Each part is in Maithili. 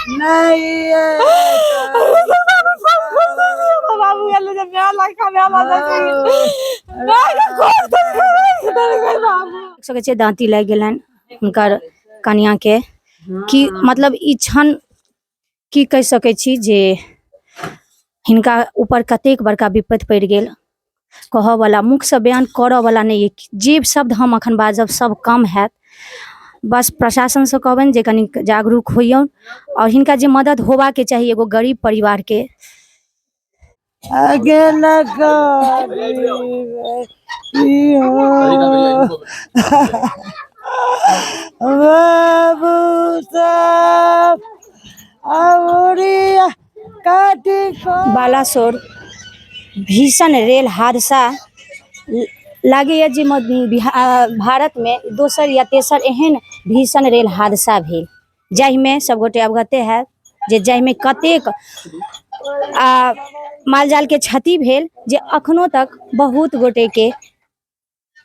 नहीं बाबू गेलै जे माय लग माय लग माय के कोर देलकै बाबू। देख सकै छियै दाँती लागि गेलनि हुनकर कनियाके। की मतलब ई क्षण की कहि सकै छी जे हिनका ऊपर कतेक बड़का विपत्ति पड़ि गेल, कहऽवला मुखसँ बयान करऽवला नहि अइ। जे शब्द हम अखन बाजब सब कम हैत। बस प्रशासनसँ कहबनि जे कनि जागरूक होइयौ आओर हिनका जे मदद होबाके चाही एगो गरीब परिवारके। आगे न बाबू साहब अउरिया काटी को। बालासोर भीषण रेल हादसा लागैए जे भारतमे दोसर या तेसर एहन भीषण रेल हादसा भेल, जाहिमे सबगोटे अवगते हैत जे जाहिमे कतेक माल जालके क्षति भेल, जे अखनो तक बहुत गोटेके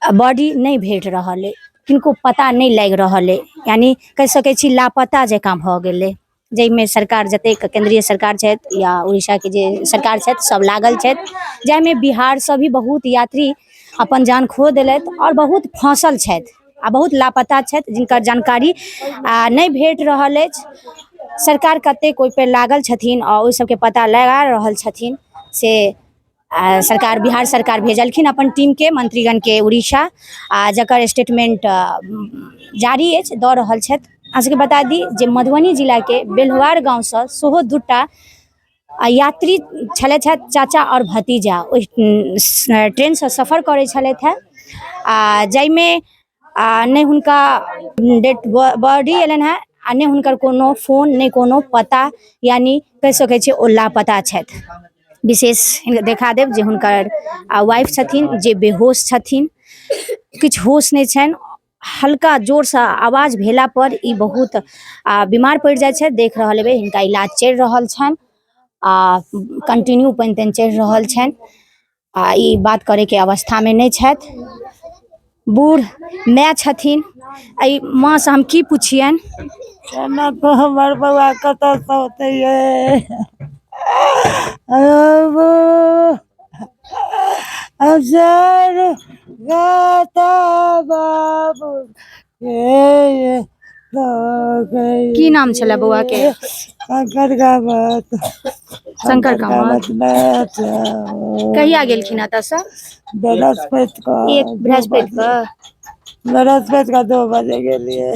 बॉडी नहि भेट रहल अइ, किनको पता नहि लागि रहल अइ, यानी कहि सकै छी लापता जकाँ भऽ गेलै। जाहिमे सरकार जतेक केंद्रीय सरकार छथि या उड़ीसाके जे सरकार छथि सब लागल छथि, जाहिमे बिहारसँ भी बहुत यात्री अपन जान खो देलथि आओर बहुत फँसल छथि आ बहुत लापता छथि, जिनकर जानकारी नहि भेट रहल अछि। सरकार कतेक ओहिपर लागल छथिन आ ओहि सबके पता लगा रहल छथिन से सरकार बिहार सरकार भेजलखिन अपन टीमके मंत्रीगणके उड़ीसा, आ जकर स्टेटमेंट जारी अछि, दऽ रहल छथि। अहाँ सबके बता दी जे मधुबनी जिलाके बेल्हवार गाँवसँ सेहो दूटा यात्री छलथि हे, चाचा आओर भतीजा, ओहि ट्रेनसँ सफर करै छलथि हे, आ जाहिमे नहि हुनका डेड बॉडी अयलनि हेँ आ नहि हुनकर कोनो फोन, नहि कोनो पता, यानी कहि सकै छियै ओ लापता छथि। विशेष देखा देब जे हुनकर वाइफ छथिन जे बेहोश छथिन, किछु होश नहि छनि, हल्का जोरसँ आवाज भेला पर ई बहुत बीमार पड़ि जाइ छथि। देख रहल हेबै हिनका इलाज चलि रहल छनि आ कंटिन्यू पानि तानि चढ़ि रहल छनि आ ई बात करैके अवस्थामे नहि छथि। बूढ़ माय छथिन, एहि माँसँ हम की पुछियनि। केना कऽ हमर बौआ कतऽसँ औतै यै बाबू, बाबू की नाम छलै बौआ के? शंकर कामत। शंकर कामत। कहिया गेलखिन एतऽसँ? बृहस्पति कऽ। एक बृहस्पति कऽ। बृहस्पति कऽ 2 बजे गेलियै।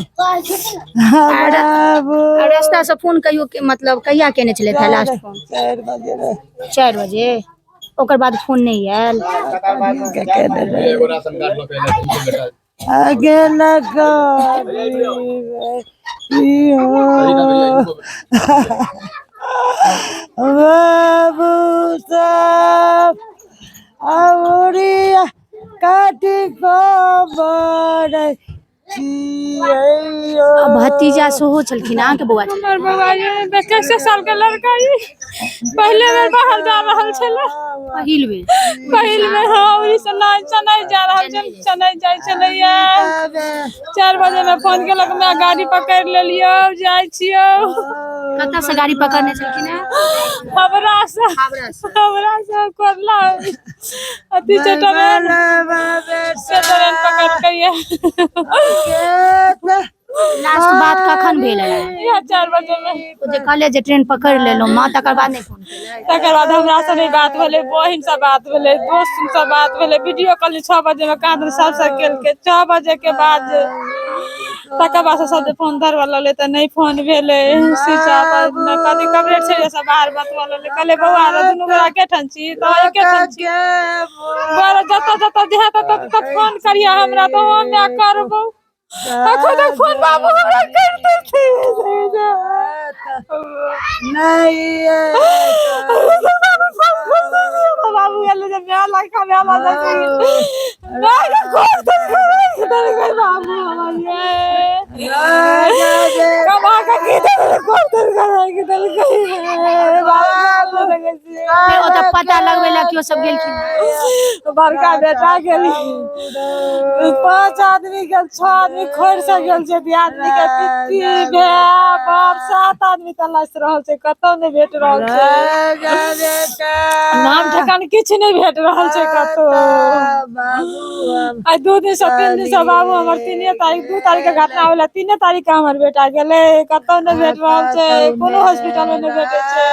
रास्ता से फोन कहियो मतलब कहिया केने छलथि लास्ट फोन? 4 बजे। 4 बजे। ओकर बाद फोन नहि आयल। आगे न बाबू साहब अउरिया काटी को बड़ै। भतीजा सेहो छलखिन अहाँके बौआ? हमर बौआ 21 साल के लड़का पहिले बेर बाहर जा रहल छलै। पहिल बेर? पहिल बेर, हाँ। उड़ीसा नहि, चेन्नई जा रहल छल, चेन्नई जाइ छलैया। 4 बजे मे फोन केलक, मैं गाड़ी पकड़ि लेलियौ, जाइ छियौ। कतऽ से गाड़ी पकड़ने छलखिन हेँ? हावड़ा से। हावड़ा से कोरला अथी छै ट्रेन से, ट्रेन पकड़ के। लास्ट बात कखन भेल रहै? इएह 4 बजे मे। ओ जे कहले जे ट्रेन पकड़ि लेलहुँ माँ, तकर बाद नहि फोन केलथि? तकर बाद हमरा से नहि बात भेलै, बहिन से बात भेलै, दोस्त से बात भेलै। वीडियो कॉल 6 बजे मे कहाँ सबसँ केलकै 6 बजे के बाद, तकर बाद से सब जे फोन धरबऽ लगलै तऽ नहि फोन भेलै। स्विच ऑफ कथी कवरेज छै जे सब बाहर बतबऽ लगलै। कहलै बौआ रे, दुनू गोरा एकेठाम छी तऽ एकेठाम छी। बौआ रे, जतऽ जतऽ जहाँ ततऽ ततऽ फोन करिहे हमरा, तऽ हम माय करबौ। अखन तक फोन बाबू हमरा करिते छै। बाबू गेलै जे माय लग, माय लग माय के कोर देलकै बाबू हमर यै। कमा कऽ की देलकै, कोर देलकै, देलकै बाबू। फेर ओतऽ पता लगबै लए केओ केओ सब गेलखिन? बड़का बेटा गेली, 5 आदमी गेल, 6 आदमी खोर से गेल छै, दियादनी के पित्ती भाय बाप 7 आदमी तलाश रहल छै, कतौ नहि भेट रहल छै, नाम ठेकान किछु नहि भेट रहल छै कतौ। आइ 2 दिन से 3 दिन से बाबू हमर 3 तारीख 2 तारीख के घटना भेलै, 3 तारीख के हमर बेटा गेलै, कतौ नहि भेट रहल छै, कोनो हॉस्पिटल मे नहि भेटै छै।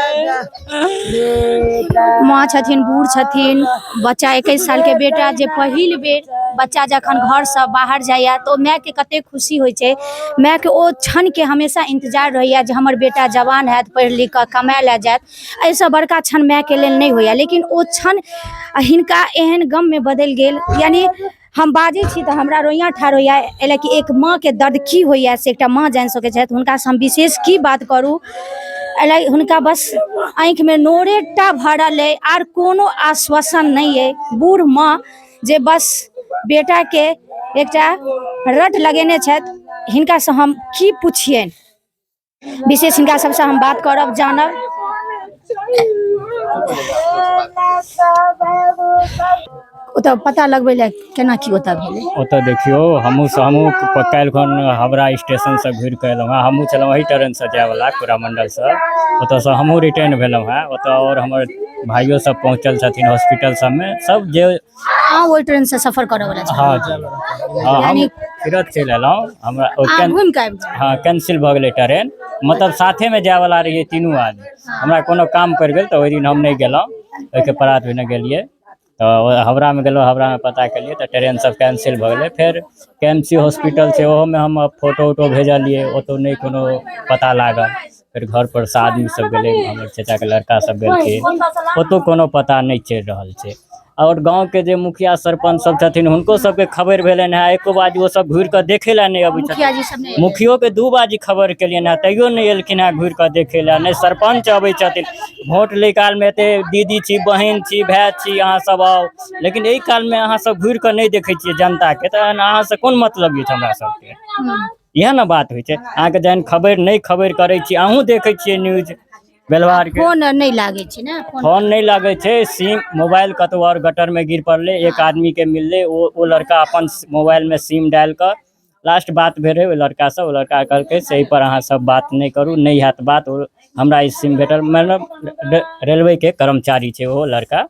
माँ छथिन, बूढ़ छथिन, बच्चा 21 साल के बेटा, जे पहिल बेर बच्चा जखन घरसँ बाहर जाइए तऽ ओ मायके कतेक खुशी होइ छै। मायके ओ क्षणके हमेशा इंतजार रहैए जे हमर बेटा जवान हैत, पढ़ि लिख कऽ कमाए लए जायत। एहिसँ बड़का क्षण मायके लेल नहि होइए, लेकिन ओ क्षण हिनका एहन गममे बदलि गेल। यानी हम बाजै छी तऽ हमरा रोइयाँ ठाढ़ होइए, एहि लए कि एक माँके दर्द की होइए से एकटा माँ जानि सकै छथि। हुनकासँ हम विशेष की बात करू, एहि लए हुनका बस आँखिमे नोरेटा भरल अइ, आर कोनो आश्वासन नहि अइ। बूढ़ माँ जे बस बेटाके एकटा रट लगेने छथि, हिनकासँ हम की पुछियनि, विशेष हिनका सबसँ हम बात करब, जानब। ओतऽ पता लगबै लए केना की ओतऽ भेलै? ओतऽ देखियौ, हमहूँ काल्हिखन हावड़ा स्टेशनसँ घुरि कऽ एलहुँ हेँ। हमहूँ छलहुँ एही ट्रेनसँ जायवला कोरामण्डलसँ, ओतऽसँ हमहूँ रिटर्न भेलहुँ हेँ। ओतऽ आओर हमर भाइयो सब पहुँचल छथिन हॉस्पिटल सबमे, सब जे अहाँ ओहि ट्रेनसँ सफर करऽवला छलहुँ? हँ जी, हँ, हम फिरत चलि एलहुँ। हमरा ओ अहाँ घुमि कऽ आबि गेलहुँ? हँ, कैंसिल भऽ गेलै ट्रेन, मतलब साथेमे जायवला रहियै तीनू आदमी। हमरा कोनो काम पड़ि गेल तऽ ओहि दिन हम नहि गेलहुँ, ओहिके परात भेने गेलियै। तऽ हावड़ामे गेलहुँ, हावड़ामे पता केलियै तऽ ट्रेन सब कैंसिल भऽ गेलै। फेर के एम सी हॉस्पिटल छै, ओहोमे हम फोटो उटो भेजलियै, ओतऽ नहि कोनो पता लागल। फेर घर पर से आदमी सब गेलै, हमर चाचाके लड़का सब गेलखिन, ओतौ कोनो पता नहि चलि रहल छै। आओर गाँवके जे मुखिया सरपञ्च सब छथिन, हुनको सबके खबरि भेलनि हेँ, एको बाजी ओ सब घुरि कऽ देखै लए नहि अबै मुखिया छथिन। जी सब नहि? मुखियोके 2 बाजी खबर केलियनि हेँ, तैयो नहि एलखिन हेँ घुरि कऽ देखै लए। नहि सरपञ्च अबै छथिन। वोट लै कालमे एते दीदी छी, बहिन छी, भाय छी, अहाँ सब आउ, लेकिन एहि कालमे अहाँ सब घुरि कऽ नहि देखै छियै जनताके, तहन अहाँसँ कोन मतलब अछि हमरा सबके? इएह ने बात होइ छै। अहाँके जहन खबरि नहि खबरि करै छी, अहूँ देखै छियै न्यूज व्यवहारके। फोन नहि लागै छै ने? फोन नहि लागै छै, सिम मोबाइल कतौ आओर गटरमे गिर पड़लै, एक आदमीके मिललै, ओ लड़का अपन मोबाइलमे सिम डालि कऽ लास्ट बात भेल रहै ओहि लड़कासँ। ओ लड़का कहलकै से एहिपर अहाँ सब बात नहि करू, नहि हैत बात। ओ हमरा ई सिम भेटल, मतलब रेलवेके कर्मचारी छै ओहो लड़का,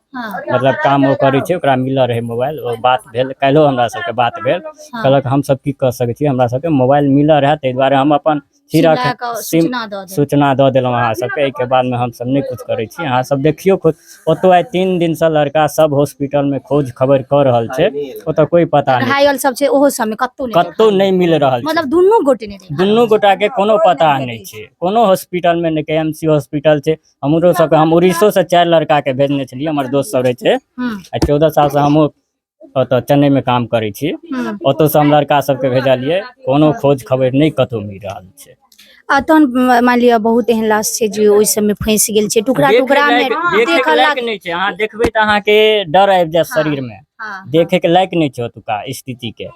मतलब काम ओ करै छै, ओकरा मिलल रहै मोबाइल। ओ बात भेल, काल्हिओ हमरा सबके बात भेल, कहलक हमसब की कऽ सकै छी, हमरा सबके मोबाइल मिलल रहए, ताहि दुआरे हम अपन सिम लए कऽ सूचना दऽ देलहुँ। सूचना दऽ देलहुँ अहाँ सबके। एहिके बादमे हमसब नहि किछु करै छी, अहाँ सब देखियौ खुद। ओतौ आइ 3 दिनसँ लड़का सब हॉस्पिटलमे खोज खबरि कऽ रहल छै, ओतऽ कोइ पता नहि। घायल सब छै ओहो सबमे कतौ नहि, कतौ नहि मिल रहल छै, मतलब दुनू गोटे नहि, दुनू गोटाके कोनो पता नहि छै, कोनो हॉस्पिटलमे नहि। के एम सी हॉस्पिटल छै, हमरो सबके, हम उड़ीसोसँ 4 लड़काके भेजने छलियै, हमर दोस्त सब रहै छै। आ 14 सालसँ हमहूँ ओतऽ चेन्नईमे काम करै छी, ओतऽसँ हम लड़का सबके भेजलियै, कोनो खोज खबरि नहि कतौ मिल रहल छै। आ तहन मानि लिअ बहुत एहन लाश छै जे ओहि सबमे फँसि गेल छै, टुकड़ा टुकड़ा मे, देखै लायक नहि छै। अहाँ देखबै तऽ अहाँके डर आबि जायत शरीरमे, देखैके लायक नहि छै ओतुका स्थितिके।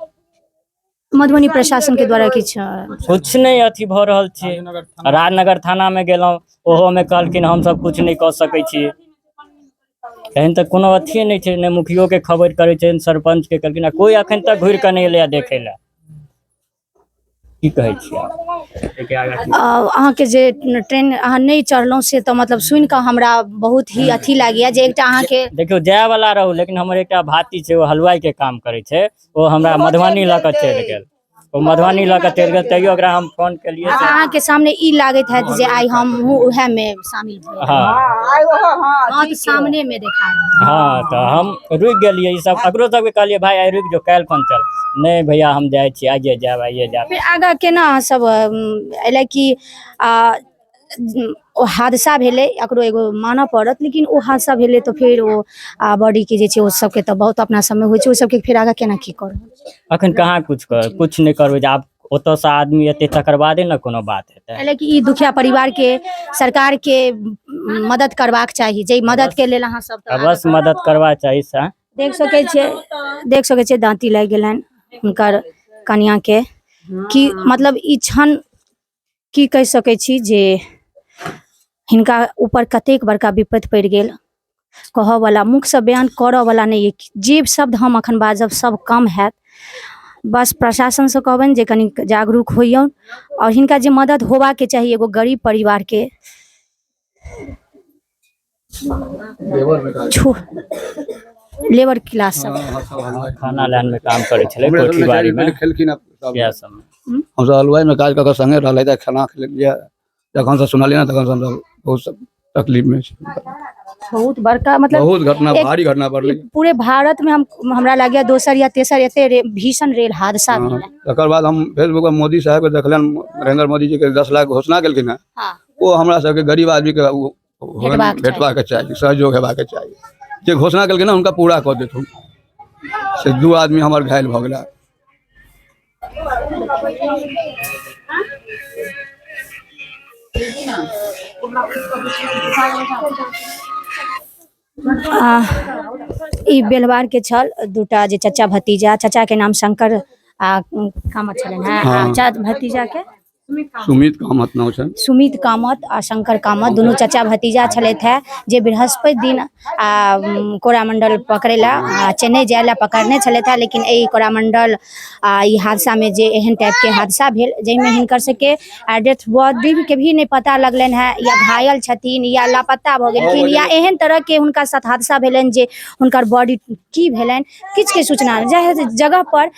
मधुबनी प्रशासन के द्वारा किछु कुछ नहि अथी भऽ रहल छै। राजनगर थानामे गेलहुँ, ओहोमे कहलखिन हमसब कुछ नहि कऽ सकै छी। एहन तऽ कोनो अथिये नहि छै, नहि मुखियोके खबरि करै छै, सरपञ्चके कहलखिन, आ कोइ एखन तक घुरि कऽ नहि एलैए देखै लए। की कहै छियै एहिके आगाँ? अहाँके जे ट्रेन अहाँ नहि चढ़लहुँ से तऽ मतलब सुनि कऽ हमरा बहुत ही अथी लागैया जे एकटा अहाँके देखियौ जायवला रहू, लेकिन हमर एकटा भाती छै, ओ हलुआइके काम करै छै, ओ हमरा मधुबनी लऽ कऽ चलि गेल, ओ मधुबनी लऽ कऽ चलि गेल, तैयो ओकरा हम फोन केलियै। अहाँके सामने ई लागैत हैत जे आइ हमहूँ उएहमे शामिल भेल। हँ, तऽ सामने मे देखा रहल। हँ, तऽ हम रुकि गेलियै। ई सब अकरो सबके कहलियै, भाय आइ रुकि जो, काल्हि खन चल। नहि भैया, हम जाइ छी, आइये जायब, आइये जायब। फिर आगाँ केना अहाँ सब एहि कि ओ हादसा भेलै, एकरो एगो मानऽ पड़त, लेकिन ओ हादसा भेलै तऽ फेर ओ बॉडीके जे छै ओ सबके तऽ बहुत अपना सबमे होइ छै, ओहि सबके फेर आगाँ केना की करब? अखन कहाँ कुछ कर, कुछ नहि करबै, जे आब ओतऽसँ आदमी एतै तकर बादे ने कोनो बात हेतै। एहि कि ई दुखिया परिवारके सरकारके मदद करबाक चाही, जाहि मददके लेल अहाँ सब तऽ अवश्य मदद करबा चाही। से देख सकै छियै, देख सकै छियै दाँती लागि गेलनि हुनकर कनियाके। की मतलब ई क्षण की कहि सकै छी जे हिनका ऊपर कतेक बड़का विपत्ति पड़ि गेल। कहऽवला, मुखसँ बयान करऽवला नहि अइ। जे शब्द हम अखन बाजब सब कम हैत। बस प्रशासनसँ कहबनि जे कनि जागरूक होइयौ आओर हिनका जे मदद होबाके चाही एगो गरीब परिवारके छो लेबर क्लास सब। खाना लाइन में काम करै छलै कोठी बाड़ी में, खेलखिन सब। इएह सब में। हमसब हलुआई में काज कऽ कऽ संगे रहलै तऽ खाना खेलियै, जखन से सुनलियै ने तखन से हमसब बहुत तकलीफ में छी। बहुत बड़का मतलब बहुत घटना, एक- भारी घटना बढ़लै। पूरे भारत में हम हमरा लागैया दोसर या तेसर एते भीषण रेल हादसा हाँ, भेल। तकर बाद हम फेसबुक पर मोदी साहब के देखलियनि, नरेंद्र मोदी जी के 10 लाख घोषणा केलखिन हेँ। हाँ। ओ हमरा सबके गरीब आदमी के भेटबाक चाही। भेटबाक चाही, सहयोग हेबाक चाही। जे घोषणा केलखिन हेँ हुनका पूरा कऽ देथुन। से 2 आदमी हमर घायल भऽ गेला। ई बेलवार के छल दूटा जे चचा भतीजा, चचा के नाम शंकर आ कामत छलनि हेँ, आ हाँ। चा भतीजा के सुमित कामत नाम छनि। सुमित कामत आ शंकर कामत दुनू चचा भतीजा छलथि हेँ, जे बृहस्पति दिन आ कोरामंडल पकड़ै ला आ चेन्नई जाय ला पकड़ने छलथि हेँ, लेकिन एहि कोरामंडल आ ई हादसा में जे एहन टाइप के हादसा भेल जाहिमे हिनकर सबके डेथ बॉडी के भी नहि पता लगलनि हेँ, या घायल छथिन या लापता भऽ गेलखिन या एहन तरह के हुनका साथ हादसा भेलनि जे हुनकर बॉडी की भेलनि किछु के सूचना नहि। जाहि जगह पर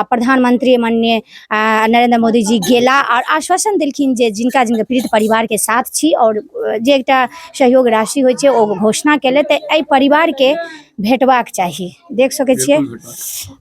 प्रधानमंत्री माननीय नरेंद्र मोदी जी गेला और आश्वासन देलखिन जे जिनका जिनका पीड़ित परिवार के साथ छी और जे एकटा सहयोग राशि होइ छै ओ घोषणा केलथि, तऽ एहि परिवार के भेटबाक चाही। देख सकै छियै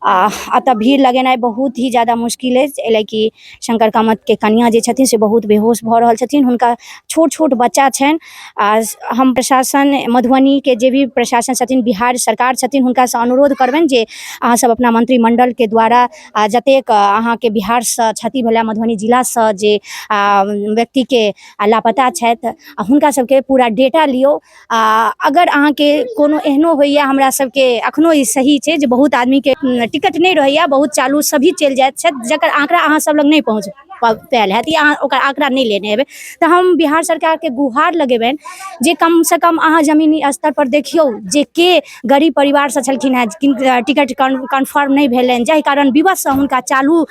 आ एतऽ भीड़ लगेनाइ बहुत ही ज्यादा मुश्किल अछि, एहि लए कि शंकर कामत के कनिया जे छथिन से बहुत बेहोश भऽ रहल छथिन, हुनका छोट छोट बच्चा छनि। आ हम प्रशासन मधुबनी के जे भी प्रशासन छथिन, बिहार सरकार छथिन, हुनकासँ अनुरोध करबनि जे अहाँ सब अपना मंत्रिमंडल के द्वारा आ जतेक अहाँके बिहारसँ क्षति भेलै, मधुबनी जिलासँ जे व्यक्ति के लापता छथि आ हुनका सबके पूरा डेटा लियौ। आ अगर अहाँके कोनो एहनो होइए, हमरा सबके अखनो ई सही छै जे बहुत आदमीके टिकट नहि रहैए, बहुत चालू सभी चलि जाइत छथि, जकर आंकड़ा अहाँ सब लग नहि पहुँच पायल हैत या अहाँ ओकर आंकड़ा नहि लेने हेबै, तऽ हम बिहार सरकारके गुहार लगेबनि जे कम से कम अहाँ जमीनी स्तर पर देखियौ जे के गरीब परिवारसँ छलखिन हेँ, किन टिकट कन्फर्म नहि भेलनि, जाहि कारण विवशसँ हुनका चालू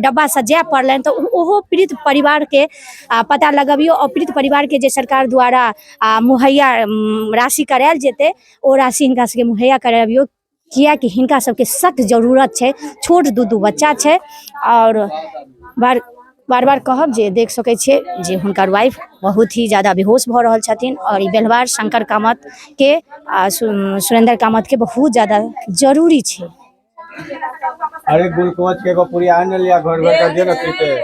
डब्बासँ जाय पड़लनि, तऽ ओहो पीड़ित परिवारके पता लगबियौ आओर पीड़ित परिवारके जे सरकार द्वारा मुहैया राशि करायल जेतै ओ राशि हिनका सबके मुहैया कराबियौ, किएकि हिनका सबके सख्त जरूरत छै। छोट 2-2 बच्चा छै और बार बार बार कहब जे देख सकै छियै जे हुनकर वाइफ बहुत ही ज्यादा बेहोश भऽ रहल छथिन और ई व्यवहार शंकर कामत के आ सुरेंद्र कामत के बहुत ज्यादा जरूरी छै। अरे ग्लूकोज के एगो पुड़िया आनि लिया, घर घर का जे न पीते।